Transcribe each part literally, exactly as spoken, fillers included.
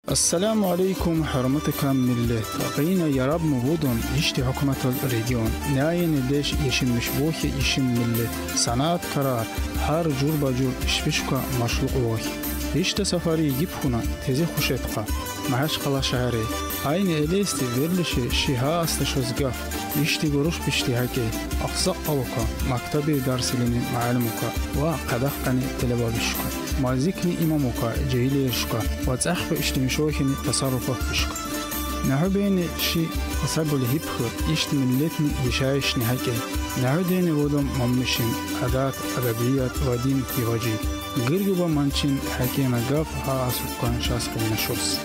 Ассаламу алейкум, гьюрметлу миллет. Къайина ярабму вудан ишди гьукуматал регион. Няйини деш ешемишвохьи ишим миллет. Санаат карар, гьар жур ба жур ишпишка машлукьвохь. Ишди сафари гипхьуна, тезехуш этка. Магьачкъала шегьерай. Айни элесди верлише ши гьа асташваз гаф. Ишди гуруш пишди гьакӀ: агъсакъалука, мактабдин дарсилини муаллимука ва къадагъ къени телебабишка, мажлисни имамука, жегьилеришка ва цӀехпа ишди мишохьини тасарруфатбишка. Нагьу бейни ши асабули гьипхьур, ишди миллетни яшайишни гьакӀ я. Нагьу дейни вудан маммишин, адат, адабият ва дин пиважи. Гиргиба манчин гьакӀ я на гаф гьа асуккан шас къимнашус.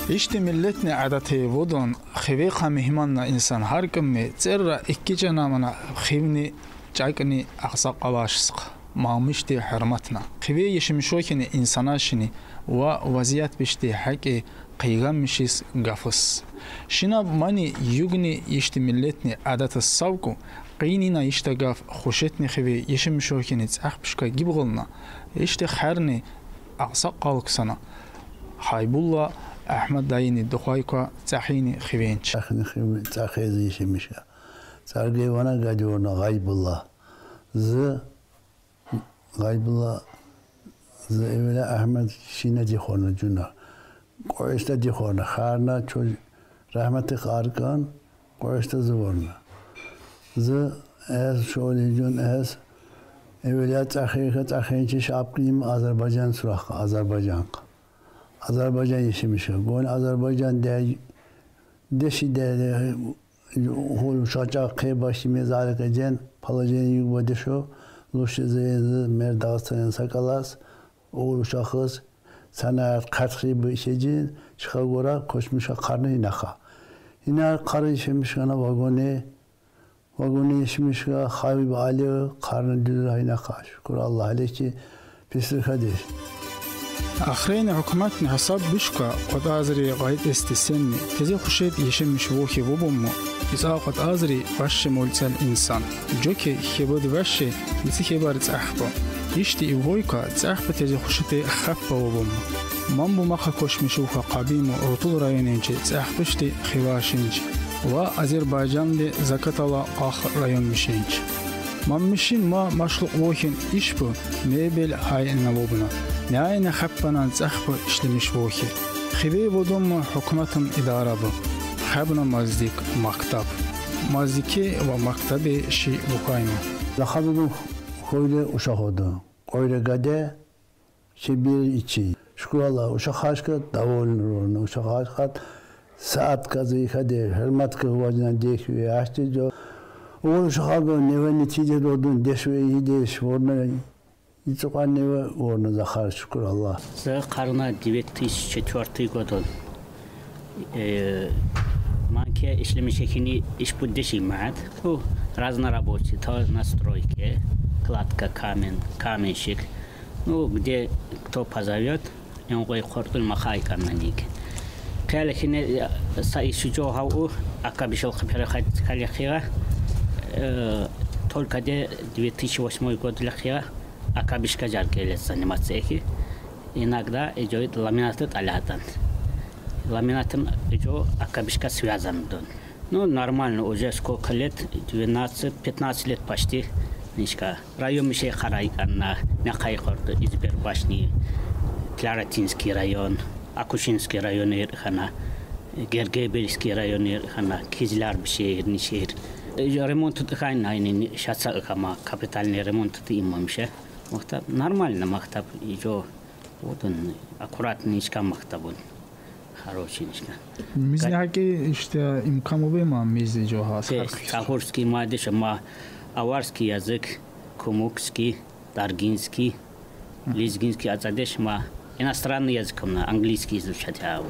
Ишди миллетни адатей вудан хивейха мегьманна инсан гьар кӀимни цӀерра икки чӀана амана хивни, чакни агъсакъалашсха, маммишди гьюрметна. Хивей ешемишохьини инсанашини ва вазиятбишди гьакӀ я къайгъамишиз гафиз. Шинаб мани югни ишди миллетни адатиз савку, къайина ишди гаф хушетни хивей ешемишохьини цӀехпишка гибгъална, ишди херни агъсакъал ксана Гьайбулла Агьмад дайини духвайка цӀехини хивенч. ЦӀехини хивни цӀехиз ешемишка. ЦӀаргай вана, гади авуна Гьайбулла. Зи Гьайбулла, зи эвела Агьмад шина дихвана жуна. Кьве йисда дихвана, хьана чуз рагьметлу Аркан, кьве йисда зи авуна. Зи эс шоли жун эс эвела цӀехи, цӀехинчиш апким Азербайжан сурахка, Азербайжанка. Азербайжан ешемишка. Гон Азербайжан де, деши де, де, гьул шача къе баши мезали къежен, положение югба дешо, луш жезейин зи мер Дагъустандин сакӀалаз, угъур ушахиз, санаат, къатхъи бу ишежин, шиха гора кочмишка къарни инахъа. Ина къарни ешемишка на вагоне, вагоне ешемишка, хайиб али, къарни дуьз инахъа. Шукур Аллагь алейки, писрихадеш. Ахрени гьукуматни гьисаббишка, кьватӀазри гъайитӀести сенни, тезехуш эд ешемишвохьи вубумму, ицӀа кьватӀазри ваш шемуьл цӀел инсан. Жуки хебуд веши, мици хебар цӀехба. Ишди ивгъойка цӀехба тезехуш эди хаппа вубумму. Ман бумаха кочмишуха къабиму Рутул районинчи цӀехбишди Хивашинч ва Азербайжанди Закатала къах районмишинч. Маммишин ма машлукьвохьин ишбу мебель гьайна вубна. Няйина хаппанан цӀехба ишлемишвохьи. Хивей вудумма гьукуматин идарабу. Хабна мажлис, мактаб. Мажлиси ва мактаби ши вукайна. Лахадудун хвейри ушахудун. Кьвейри гаде, ши бир ичи. Шукур Аллагь, ушахашка довольный вурна, ушахашка саат кази хьаде, гьуьрмет каважна дешве, ашти жо. Угъур ушахага неве нетижа додун дешве, идеш вурна. Ицукьан неве вурна захар, шукур Аллагь. Зи къарна две тысячи четвёртый годун. Э, манке ишлемишехьини ишбуд деши мад. У разнорабочий, то на стройке, кладка камень, каменщик. Ну, где кто позовёт, эн къвай къуртул махай каменник. Къелхине, э, са ишу жо гьав у, акабишал хъипера хад калехира. Э, только де две тысячи восьмой год лехира, акабишка жар келес заниматься эхи. Иногда идёт ламинаты тӀалатан. Ламинатым жо акабишка связан дун. Ну, нормально, уже сколько лет, двенадцать, пятнадцать лет почти, нишка. Район мишей къарай кӀанна, мекъай къурту, Избербашни, Тляротинский район, Акушинский район эр хьана, Гергебельский район эр хьана, Кизляр бишейр, нишейр. Э, ремонт тхайна, айни шаца хьама, капитальный ремонт тимамше. Мактаб нормально, мактаб, жо, вот он, аккуратный, нишка мактаб он. Хороший нишка. Мизни гьакӀи ишди имкан бубема, мизи жо гьас. Пес, гьар кис. Цахурский ма дешама, аварский язык, кумыкский, даргинский, лезгинский ацӀа дешама, иностранный язык ма, английский изучать ав.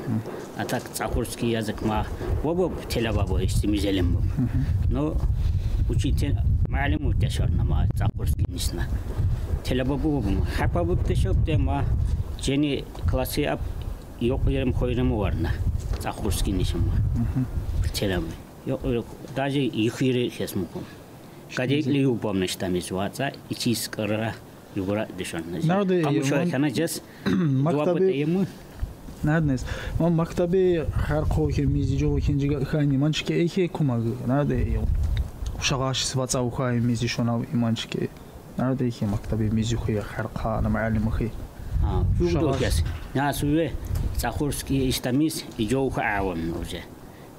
А так цахурский язык ма, бо-бо телебабо ишди мизелим бо. Но учитель, муаллим дешарна ма, цахурский нишна. Телебабо бо ма, хапа бо дешоп де ма, жени класси ап, ёкъ ерим хойрим варна, цахурский нишим ма. Телеб. Ёкъ, ёкъ, даже ихири хес мукум. Гадекли юбам нештамиз вацӀа, ичиз кьырра. Югра дишон. Нагъда Къамушо ман- хана джес. Мактаби- Джуабыта ему. Нагъдинес. Ман мактаби хар къовхи мизи джогъу хинджига хани манчке эхе кумаг. Нагъда ем. Ушагъаши сваца ухай мизи шонав иманчке. Нагъда эхе мактаби мизи хуя хар къана муаллим хи. А, Ушагъаш- югдохес. Насуве цахурски иштамис иджоуха аун уже.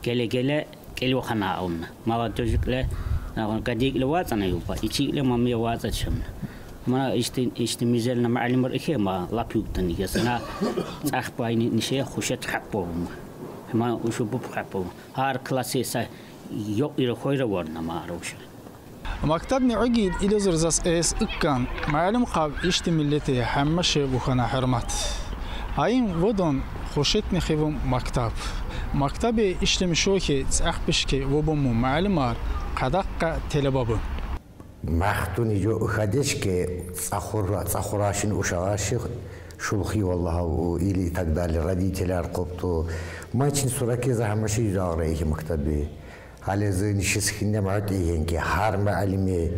Геле-геле кельо хана аун. Молодёжикле, нагъон гадикле вацана юпа. Ичикле мамия ваца чамна. Ма ишти, ишти мизелна муаллимар ихе ма лап югтан игес. На цахпайни нише хушет хаппом. Ма ушу буп хаппом. Хар классе са ёк иро хойра ворна ма аруша. Мактабни уги илезир зас эс иккан. Муаллим къаб ишти миллети хаммаше бухана хурмат. Айм водон хушетни хивум мактаб. Мактабе ишлемишохи цахпишки вобому муаллимар къадакъа телебабы. Махтуни джо ухадешке цахура, цахурашин ушагъаши шулхи валлахав или и так далее. Родителяр къобту. Мачин сураке за хамаши юзагъра ихи мактаби. Гьале зы нишис хинне муатӀигьенки, гьар муаллими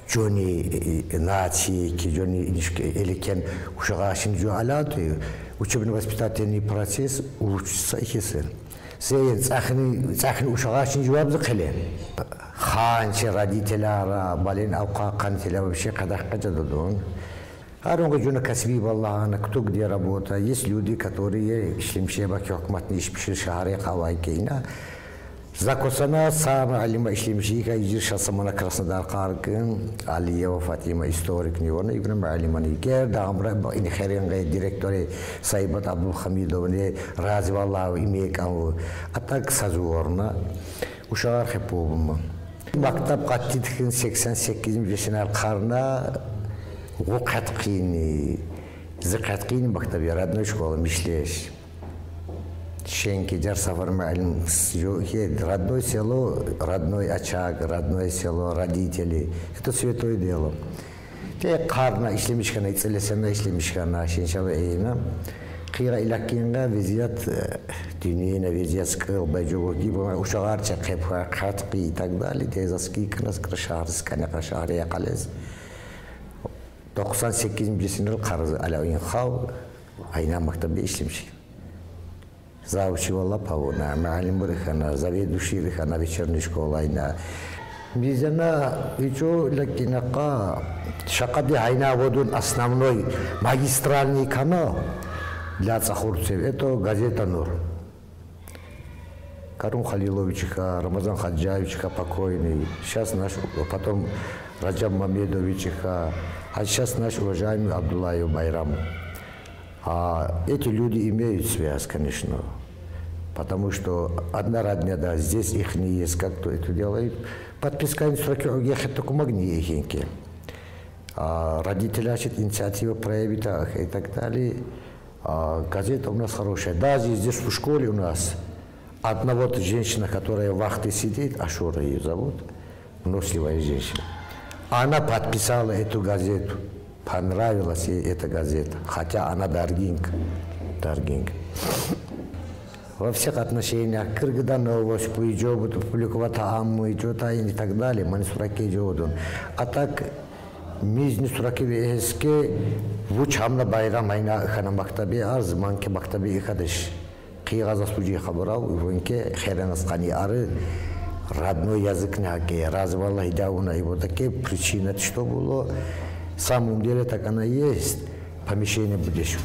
жони, э, нацийки, жони инишки эликен ушагъашин жо алатуй, учебно-воспитательный процесс улучшится ихьиси. Зейин цӀахни, цӀахни ушагъашин жаваб зикъиле. Ханчи родителяра, бален авкъа къантила вообще къадагъ къача додун. Гьар унга жуна касби валлагь, она кто где работа. Есть люди, которые ишлемишеба ки гьукуматни иш пишир шагьаре къавай кейна. Закусана сама алима ишлемиши ка иджир шасамана Краснодар къаргын, Алиева Фатима историкни вона, игна муаллимани гер, дагъмра ин херенге директори Сайбат Абдулхамидовни рази валлагь имекан. А так сазуворна. Ушагъар хепубума. Мактаб къаттидхин сексен секизинжи сенал къарна гъу къаткъини, зи къаткъини мактаби, родной школа Мишлеш. Шенки жар сафар муаллим жо хед, родной село, родной очаг, родной село, родители. Это святое дело. Те къарна ишлемиш хьана, ицӀелесена ишлемиш хьана, шеншава эйна. Къира илакинга везият, э, дунейна везият скъыл бай жогурги, бу ушагъар чакъ хепха, къаткъи и так далее, те заски кнас кра шагьрис кане къа шагьре къалез. Токъсан секизинжи сенал къарз ала ин хав, айна мактабе ишлемиш. Завучи валлагь павуна, муаллимри хьана, заведующийри хьана вечерней школайна. Мизана ичӀо лакина къа шакъади гьайна водун основной магистральный канал для цӀахурцев. Это газета «Нур». Карун Халилович ха, Рамазан Хаджаевич ха покойный. Сейчас наш, потом Раджаб Мамедович ха. А сейчас наш уважаемый Абдуллаев Байрам. А эти люди имеют связь, конечно. Потому что одна родня, да, здесь ихние есть, как-то это делают. Подписка инструкция, я хочу могни ихинки. А родители, значит, инициатива проявить, а, и так далее. А газета у нас хорошая. Даже здесь в школе у нас одна вот женщина, которая в вахте сидит, Ашура её зовут, выносливая женщина. Она подписала эту газету. Понравилась ей эта газета. Хотя она даргинка. Даргинка. Во всех отношениях. Кыргыда новость, пуйджо, вот публиковать амму, и чё-то и так далее. Мани сураке жодун. А так, мизни сураке ве эске, вуч гьамна байрам айна хьана мактаби арз, манке мактаби ихадыш. Къигъа заслужи хабарав, вунке херенас къани ары, родной языкни гьакъи, рази валлагь давуна, и вот такие причины, что было, самом деле так она есть, помещение будешь.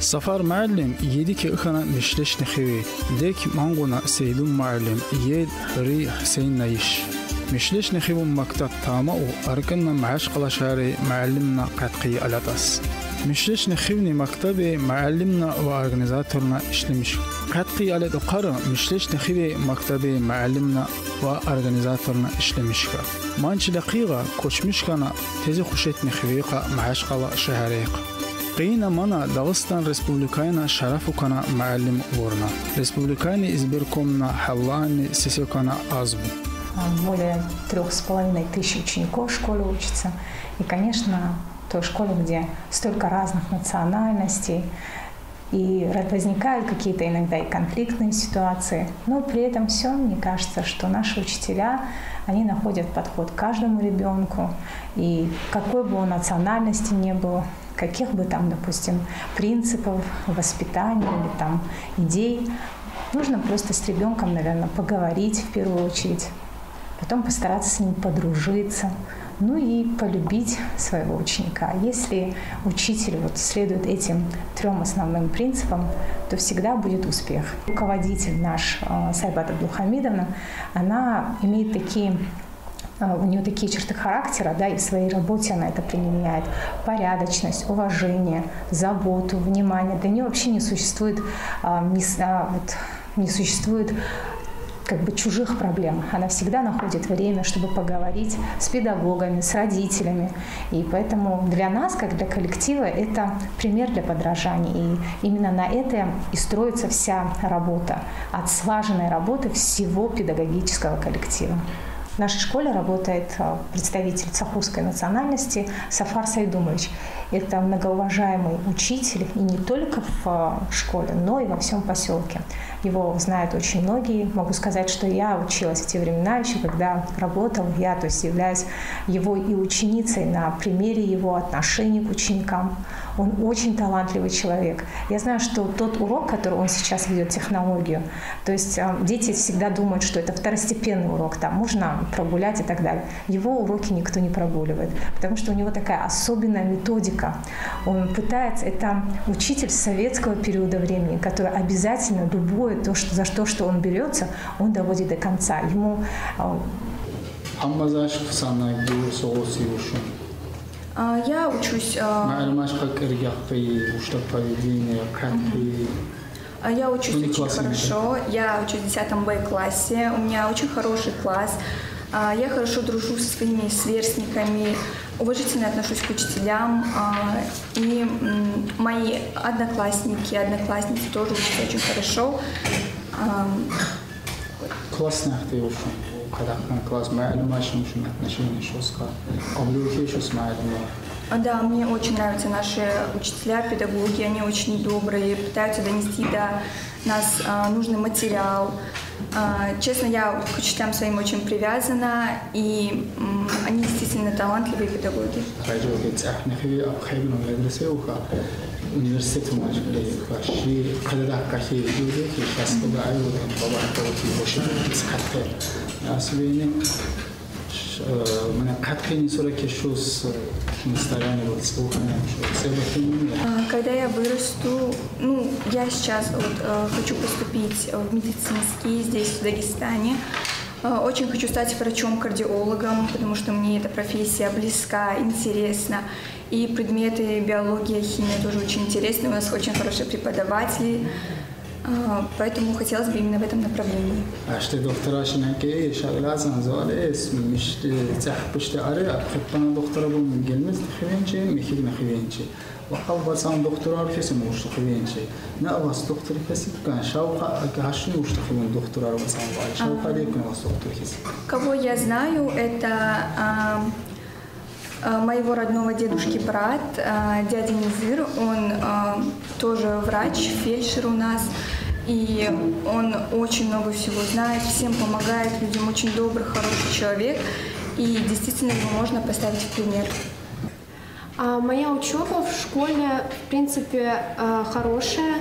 Сафар муаллим еди ке хьана Мишлешни хиви, дек мангуна Сейдун муаллим, ед ри Гьусейн наиш. Мишлешни хивун мактаб тамау арканна Магьачкъала шагьри муаллимна къаткъи алатас. Мишлешни хивни мактаби муаллимна ва организаторна ишлемиш. Къаткъи алат ухъара Мишлешни хиви мактаби муаллимна ва организаторна ишлемиш ка. Манчила къигъа кочмиш хьана, тези хушетни хиви ка Магьачкъала шагьри ка. Къийна мана Дагъустан Республикайна шараф ухана муаллим вурна. Республикайни избиркомна гьаллани сесекана азбу. Более трёх с половиной тысяч учеников в школе учатся. И, конечно, в той школе, где столько разных национальностей, И возникают какие-то иногда и конфликтные ситуации. Но при этом всем, мне кажется, что наши учителя, они находят подход к каждому ребенку. И какой бы он национальности не был, каких бы там, допустим, принципов воспитания или там идей, нужно просто с ребенком, наверное, поговорить в первую очередь, потом постараться с ним подружиться, ну и полюбить своего ученика. Если учитель вот следует этим трем основным принципам, то всегда будет успех. Руководитель наш, э, Сайбат Абдулхамидовна, она имеет такие э, у нее такие черты характера, да, и в своей работе она это применяет. Порядочность, уважение, заботу, внимание. Для нее вообще не существует, а, не, а, вот, не существует как бы чужих проблем. Она всегда находит время, чтобы поговорить с педагогами, с родителями. И поэтому для нас, как для коллектива, это пример для подражания. И именно на этом и строится вся работа, от слаженной работы всего педагогического коллектива. В нашей школе работает, э, представитель цахурской национальности Сафар Сайдумович. Это многоуважаемый учитель и не только в, э, школе, но и во всем поселке. Его знают очень многие. Могу сказать, что я училась в те времена, еще когда работал, я, то есть, являюсь его и ученицей на примере его отношений к ученикам. Он очень талантливый человек. Я знаю, что тот урок, который он сейчас ведет, технологию, то есть, э, дети всегда думают, что это второстепенный урок, там можно прогулять и так далее. Его уроки никто не прогуливает, потому что у него такая особенная методика. Он пытается, это учитель советского периода времени, который обязательно любое то, что, за то, что он берется, он доводит до конца. Ему, э, Хаммазаш хусана гиу соус юшун. А, Я учусь, а, Маалмаш как эргяхты, ушта поведение, как и а, я учусь Ну, не очень классно, хорошо. Я учусь в десятом Б классе. У меня очень хороший класс. А, Я хорошо дружу со своими сверстниками, уважительно отношусь к учителям. А, И м, мои одноклассники, одноклассницы тоже учатся очень хорошо. Ам, Классно ахты юшун. Кадахтан класс, маалмаш юшун отношение шоска. Облюхи шос маалма. А, Да, мне очень нравятся наши учителя, педагоги, они очень добрые, пытаются донести до нас а, нужный материал. А, Честно, я к учителям своим очень привязана, и м, они действительно талантливые педагоги. Хайджо гет ахнахи абхайбин медресе уха. Университет умаш баши кадада кахи юде ки шаскода ай удан баба кавти боши катте. Асвени мана катхени сора кешус настарани вот слухани шо себатини. А, Когда я вырасту, ну, я сейчас вот э, хочу поступить в медицинский здесь, в Дагестане. Э, Очень хочу стать врачом-кардиологом, потому что мне эта профессия близка, интересна. И предметы биология, химия тоже очень интересны. У нас очень хорошие преподаватели. А, Поэтому хотелось бы именно в этом направлении. Аште доктора шинаке шагла санзалес миште цахпыште аре абхеппана доктора бу гелмез хивенчи, михигна хивенчи. Вахал васан доктора архесем уш хивенчи. На вас доктор хесипкан шауха гашни уш хивен доктора васан вай. Шауха лекна вас доктор хесип. Кого я знаю, это а, а, моего родного дедушки брат, а, дядя Низыр. Он а, тоже врач, фельдшер у нас. И он очень много всего знает, всем помогает, людям очень добрый, хороший человек. И действительно его можно поставить в пример. А Моя учеба в школе, в принципе, э, хорошая.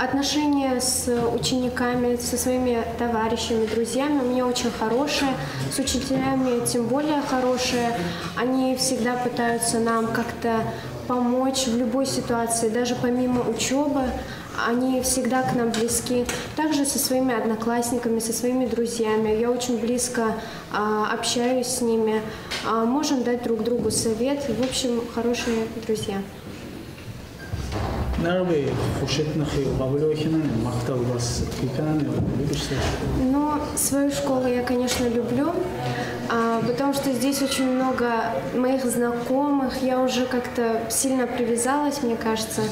Отношения с учениками, со своими товарищами, друзьями у меня очень хорошие. С учителями тем более хорошие. Они всегда пытаются нам как-то помочь в любой ситуации, даже помимо учебы. Они всегда к нам близки. Также со своими одноклассниками, со своими друзьями. Я очень близко а, общаюсь с ними. А, Можем дать друг другу совет. В общем, хорошие друзья. Нарбе хушетнахи гавлёхинан мактал вас киканан любишь. Но свою школу я, конечно, люблю, а, потому что здесь очень много моих знакомых. Я уже как-то сильно привязалась, мне кажется.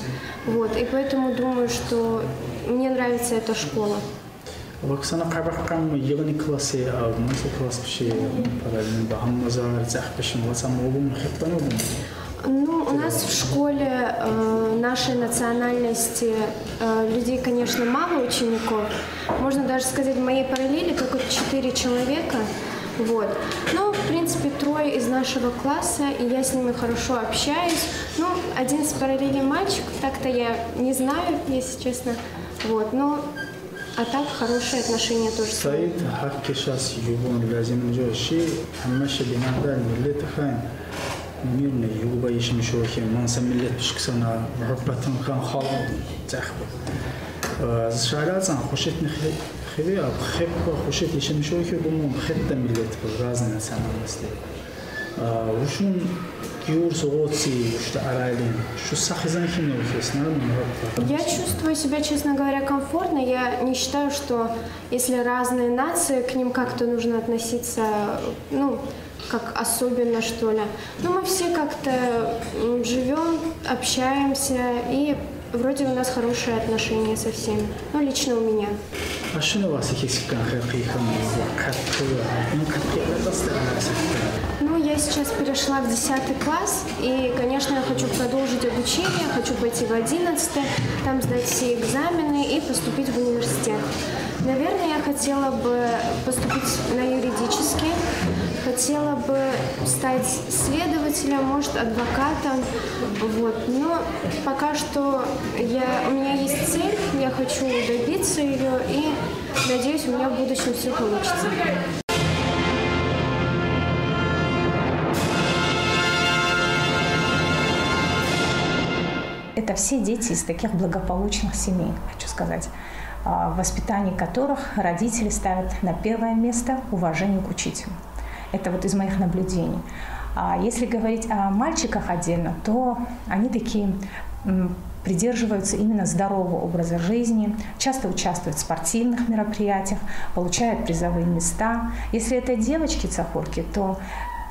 Вот, и поэтому думаю, что мне нравится эта школа. Ваксана кабахкам егни классе, а маса класс пши параллельно бахам мазар цахпшим васам обум хеппан обум. Ну, у нас в школе э, нашей национальности э, людей, конечно, мало учеников. Можно даже сказать, в моей параллели только четыре человека. Вот. Но, в принципе, трое из нашего класса, и я с ними хорошо общаюсь. Ну, один с параллели мальчик, так-то я не знаю, если честно. Вот, но а так хорошие отношения тоже с ними. Саид гьакъ шахс югъун лазим жо ши, амма ши бинадал миллет хайн. Мирни югъба яшамиш хьи, ман са миллет пишксана, мугьаббатан хьан халкь цахба. Шарацан хушетни хиве, аб хепба хушет яшамиш хьи, гумун хетта миллет, разные национальности. Вушун гуьгъуьр сугъуци, вушта арайлин, шу са хизан хьи, ну хьи, сна мугьаббат. Я чувствую себя, честно говоря, комфортно. Я не считаю, что если разные нации, к ним как-то нужно относиться, ну, как особенно, что ли. Ну, мы все как-то живем, общаемся, и вроде у нас хорошие отношения со всеми. Ну, лично у меня. А шуну васи кесиккан хелкъи хьанва, катхъи, ну, катхъи дастарна сиккан. Ну, я сейчас перешла в десятый класс, и, конечно, я хочу продолжить обучение, хочу пойти в одиннадцатый, там сдать все экзамены и поступить в университет. Наверное, я хотела бы поступить на юридический, хотела бы стать следователем, может, адвокатом. Вот. Но пока что я, у меня есть цель, я хочу добиться ее, и надеюсь, у меня в будущем все получится. Это все дети из таких благополучных семей, хочу сказать, в воспитании которых родители ставят на первое место уважение к учителю. Это вот из моих наблюдений. А если говорить о мальчиках отдельно, то они такие придерживаются именно здорового образа жизни, часто участвуют в спортивных мероприятиях, получают призовые места. Если это девочки-цахурки, то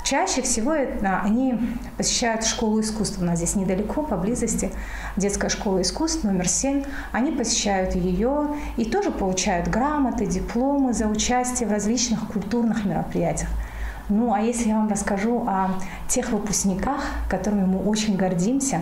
чаще всего они посещают школу искусств. У нас здесь недалеко, поблизости, детская школа искусств номер семь. Они посещают ее и тоже получают грамоты, дипломы за участие в различных культурных мероприятиях. Ну, а если я вам расскажу о тех выпускниках, которыми мы очень гордимся,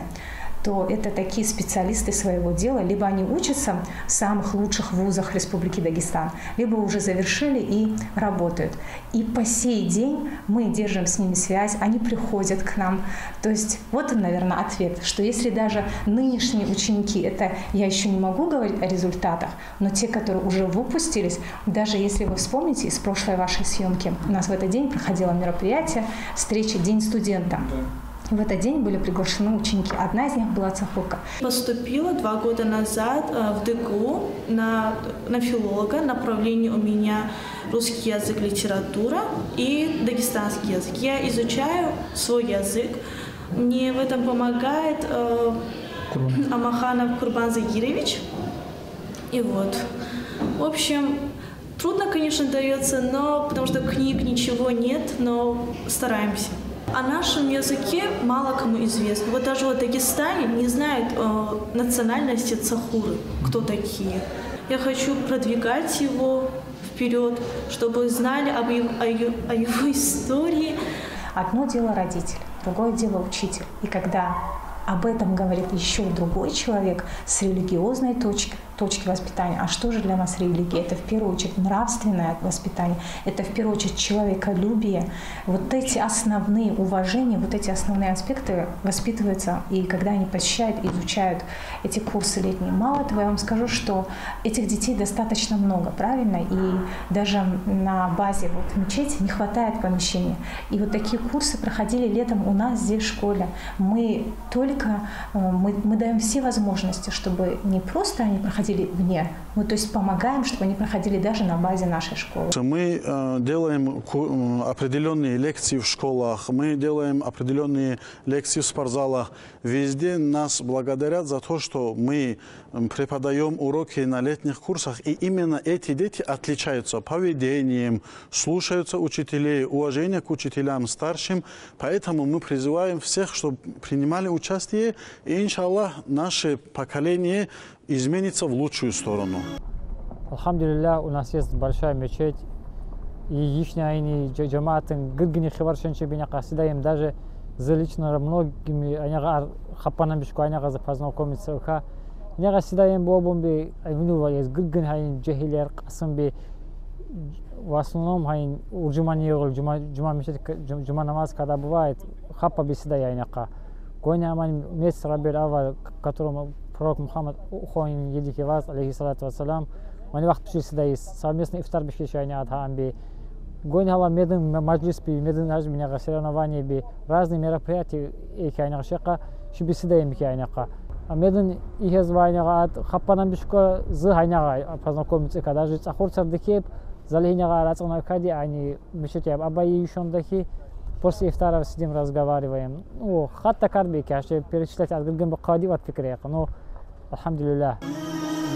то это такие специалисты своего дела, либо они учатся в самых лучших вузах Республики Дагестан, либо уже завершили и работают. И по сей день мы держим с ними связь, они приходят к нам. То есть вот он, наверное, ответ, что если даже нынешние ученики, это я еще не могу говорить о результатах, но те, которые уже выпустились, даже если вы вспомните из прошлой вашей съемки, у нас в этот день проходило мероприятие, встреча, День студента. В этот день были приглашены ученики. Одна из них была цахурка. Поступила два года назад в ДГУ на, на филолога. Направление у меня русский язык, литература и дагестанский язык. Я изучаю свой язык. Мне в этом помогает э, Амаханов Курбан Загирович. И вот. В общем, трудно, конечно, дается, но потому что книг ничего нет, но стараемся. О нашем языке мало кому известно. Вот даже вот в Дагестане не знают э, национальности цахуры, кто такие. Я хочу продвигать его вперед, чтобы знали об, о, о его истории. Одно дело родитель, другое дело учитель. И когда об этом говорит еще другой человек с религиозной точки, точки воспитания. А что же для нас религия? Это в первую очередь нравственное воспитание, это в первую очередь человеколюбие. Вот эти основные уважения, вот эти основные аспекты воспитываются, и когда они посещают, изучают эти курсы летние. Мало того, я вам скажу, что этих детей достаточно много, правильно? И даже на базе вот мечети не хватает помещения. И вот такие курсы проходили летом у нас здесь в школе. Мы только, мы, мы даем все возможности, чтобы не просто они проходили вне, мы, то есть, помогаем, чтобы они проходили даже на базе нашей школы. Мы э, делаем определенные лекции в школах, мы делаем определенные лекции в спортзалах. Везде нас благодарят за то, что мы преподаем уроки на летних курсах, и именно эти дети отличаются поведением, слушаются учителей, уважение к учителям, старшим. Поэтому мы призываем всех, чтобы принимали участие, и, иншаллах, наше поколение изменится в лучшую сторону. Алхамдулиллах, у нас есть большая мечеть, и ихняя ини жамаатын гыргыны хивар шенче бине къасидаем, даже Зы лично многими айнагъа ар хаппанан бишку, айнагъа зы познакомиться уха. Инагъа сидаим бобум би, ивнува ез гыргын хайин жегьилер, Къасым би, в основном хайин уржуман йигъил, жума, жума мешит, жум-, жума намаз когда бывает, хаппа би сидай айнагъа. Гойна аман мес Рабиуль Авваль, к-, которому пророк Мухаммад уходит, едике ваз, алейхиссалату вассалам, мани вахт пиши сидай, совместный ифтар биши шайни адхаан би. Гойна ала медын м-, мажлис би, медын ажминагъа соревнование би, разные мероприятия эки айнагъа шекъа, ши би сидай мики айнагъа. А медын ихез вайнагъа ад хаппанан бишку зы айнагъа познакомиться ка, даже цахур сар дикеп, залихинагъа рацгъна кади айни мешит я, абай юшондахи, после ифтара сидим разговариваем. Ну, хатта кар би ки, аще перечислять ад гыргын би къади ват фикре. Ну, альхамдулиллях.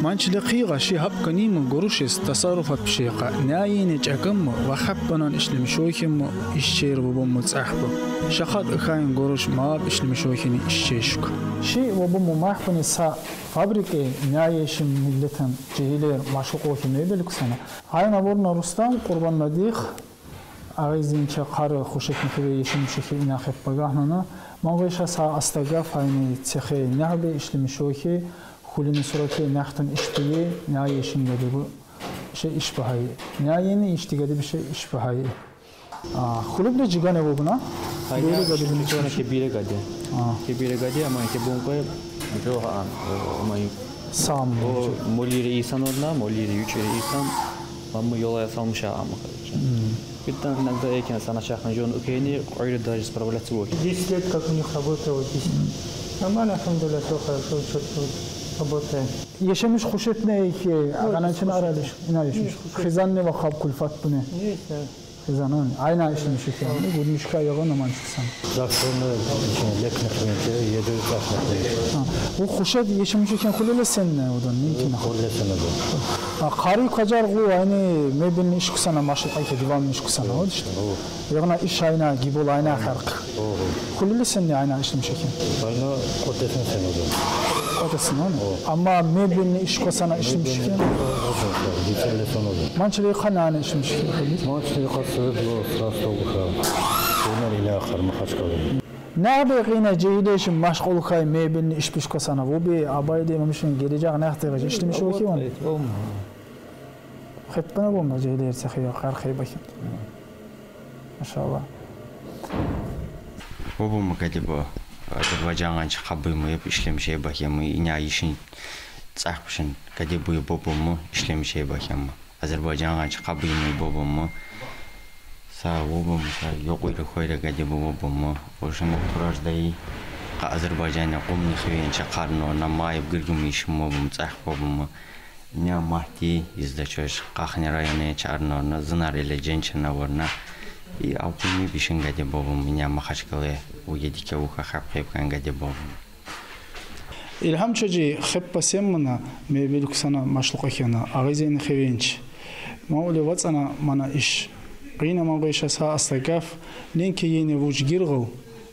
Ман чилихъигъа ши гьапканиму гуруш ез тасарруфа пишейкъа, няйини чӀакӀимму ва хаппанан ишлемишохимму ишчер бубумму цӀахбу. Шахат ихайн гуруш маб ишлемишохини ишчешку. Ши бубумму махпуни са фабрикай няйешим миллетан жегьилер машгъулхи мебель ксана. Айна ворна Рустам Къурбаннадих, агъизин чакъары Хушетни хиве ешемишохи ина хеп багагьнана. Ман гъвеша са астага файни цехе нягъбе ишлемишохи, хулини сурате нягътан ишбие, няй ешин гадибу ше ишбагьай. Няйини ишди гадиби ше ишбагьай. А, хулибли жигане вугна? Айна, бери гадиби ши-, чуна ке бире гади. А. Ке бире гади, ама ке бункъе, жо ан, о, ама и-, сам. О, молири исан одна, молири ючери исан, маммы ёлая салмыша ама, короче. Мм. Битан иногда экен сана чахна жон укени, къойри даже справляться вок. Десять лет, как у них работаю, вот здесь. Нормально, альхамдулиллях, всё хорошо, чётко работаем. Ешемиш Хушетни эки, агъаначын аралиш, ина ешемиш. Хушет. Хизанни ва хаб кулфат буни. Есть, да. Хизанан, айна ишлемиш экен. Гудмишка ягъан аман чыксан. Заксону, лепни хвенте, еду цахна хвенте. Ха, у Хушет ешемиш экен хулиле сенне одан, не ки нахуй? Хулиле сенне одан. А, къари къажар гъу, айни мебелни иш ксана, машин айке диван иш ксана, вот ишди. О. Ягъна иш айна, гибол айна харкъ. О. Хулиле сенне айна ишлемиш экен? Айна къотесин сен одан. Къотесин, он? О. Амма мебелни иш ксана ишлемиш экен? Гицелле сон одан. Ман чилихъа нана ишлемиш экен? Ман чилихъа сыры было сразу уха. Сонар ина ахар Махачкъала. Нагъбе къина жегьилешим машгъулхай мебелни иш пиш ксана. Ву би абай де мамишин гележек нагътегъи ишлемиш экен. Хетпена болма жегьилер цехи къархай бахин. Машалла. Бобумму гадибу Азербайжангъа чы къабуйму еп ишлемише бахиму, иня ишин цахпшин гадибу бобумму ишлемише бахиму. Азербайжангъа чы къабуйму бобумму. Са бобумму, са ёкъуйру хойру гадибу бобумму. Ошуну кураждай къа Азербайжанны къумну хивенчи къарнорна майып гыргымы ишим бобуму, цах бобуму. Ня Махти, издачош, Къахни районе чарнорна, зынар иле женчана ворна. И алпуми бишин гади бобум, ня Махачкале, у едике уха хап хепкан гади бобум. Илгьам чожи, хеппа сен мана, мебель ксана машгъулхъ экена, агъизен хивенч. Ма уле вацана мана иш. Къина ман гъвеша са астагаф, ненке ейне вуч гиргъал,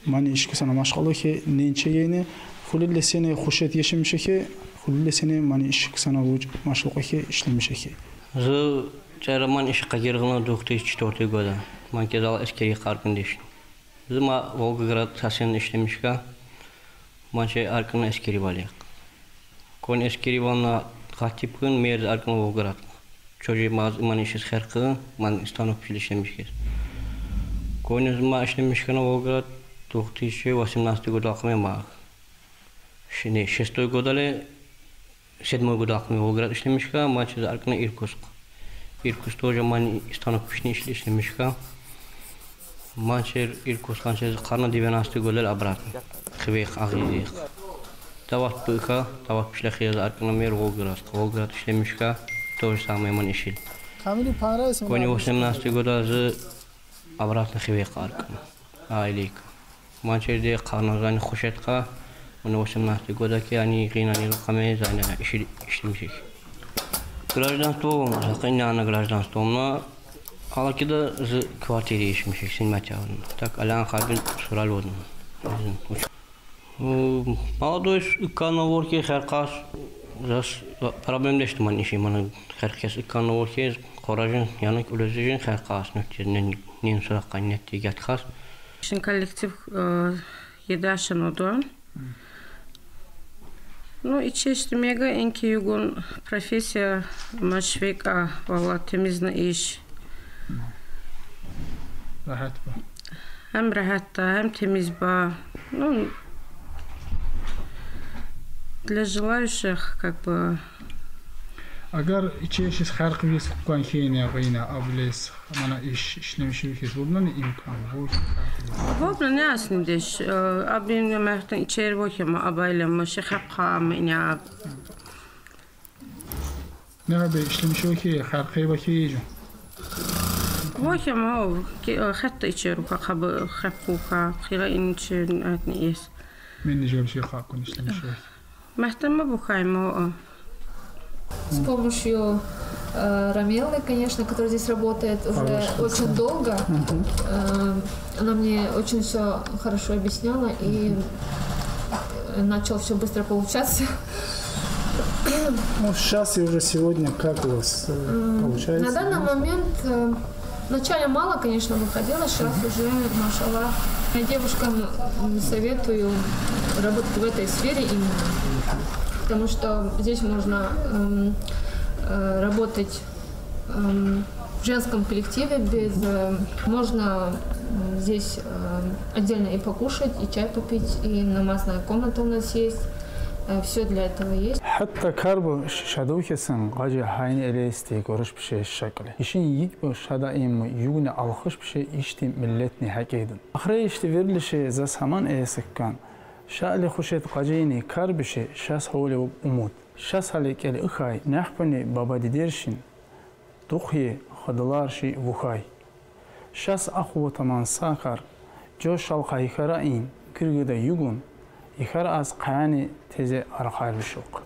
мани иш ксана машгъулхъ эке, ненче ейне, хулиле сене Хушет ешемиш эке, хулиле сене мани иш ксана вуч машгъулхъ эке, ишлемиш эке. Зы чара ман иш къагиргъана двух тысячи четвёртый года. Ман кезал эскери къаркъындеш. Зы ма Волгоград сасен ишлемишка, ман че аркъына эскери валек. Кон эскери вална хатип кын, мер аркъына Волгоград. Чожи маз ман ишиз херкъы, ман станок пиш ишлемишкес. Кон эз ма ишлемишкана Волгоград, двух тысячи восемнадцатый год алкъме ма. Шини шестой год але, седьмой год алкъме Волгоград ишлемишка, ман чез аркъына Иркутск. Иркутск тоже ман станок пишни ишле ишлемишка. Ман чер Иркутск къанчез къарна девяностый год але обратно. Хивек агъизек. Дават пыха, дават пишле хиез аркъына мер Волгоград. Волгоград ишлемишка, то же самое ман ишил. Камили пара исем. Кони восемнадцатый год азы обратно хивек аркъына. Айлик. Ман черде къарна зани Хушетка, уни восемнадцатый года ки, ани къина ни рукъаме зани иши ишлемишек. Гражданство болмаса, къина ана гражданство болма, алакида зы квартири ишмишек, син матявын. Так, алян хабин сурал одун. Молодой иккана ворке херкъас, зас проблемдешти ман иши, ман херкъес иккана ворке, къоражын, яны улезижин херкъас, нетти, нен, нен суракъа нетти гятхас. Şimdi kollektiv e, yedi yaşında oldu. Ну, içi işte mega enki yugun professiya, ama şveka, valla temiz ne iş. Rahat bu. Hem rahat da, hem temiz ba. Ну, для желающих, как бы. Agar içi siz her kıyıs kukan kiyene kıyına ables mana iş işlemiş ülkesi bu ne imkan bu Vobra ne aslında iş? Abim ne mertin içeri bakıyorum, abayla mı şey hep kama ne. Ne abi işlemiş ülke her kıyı bakıyorum. Bakıyorum o, hatta içeri uka kabı hep uka kıyra inçin etni is. Men de şöyle şey kalkın işlemiş ülke. Mertin mi bakayım o? С помощью э, Рамеллы, конечно, которая здесь работает уже Хорошо. Очень долго. Э, Она мне очень все хорошо объясняла и э, начал все быстро получаться. Ну, сейчас и уже сегодня как у вас э, получается? На данный момент э, вначале мало, конечно, выходило, сейчас уже, машаллах. Я девушкам м, советую работать в этой сфере именно, потому что здесь можно м, э, работать м, в женском коллективе без... э, Можно м, здесь э, отдельно и покушать, и чай попить, и намазная комната у нас есть. Все для этого есть. Hatta kar bu şadov kesin gacı hayni eleyesti görüş bir şey şakli. İşin yik bu şada in mu yugune alkış bir şey işti milletni hak edin. Ahre işti verilişi za saman esikkan. Şali huşet gacıyni kar bir şey şas havli umut. Şas hali keli ıhay nehpuni baba diderşin. Duhye hıdılar şi vuhay. Şas ahu taman sakar. Co şalka yıkara in, kırgıda yugun, yıkar az kayani teze arkar bir şok.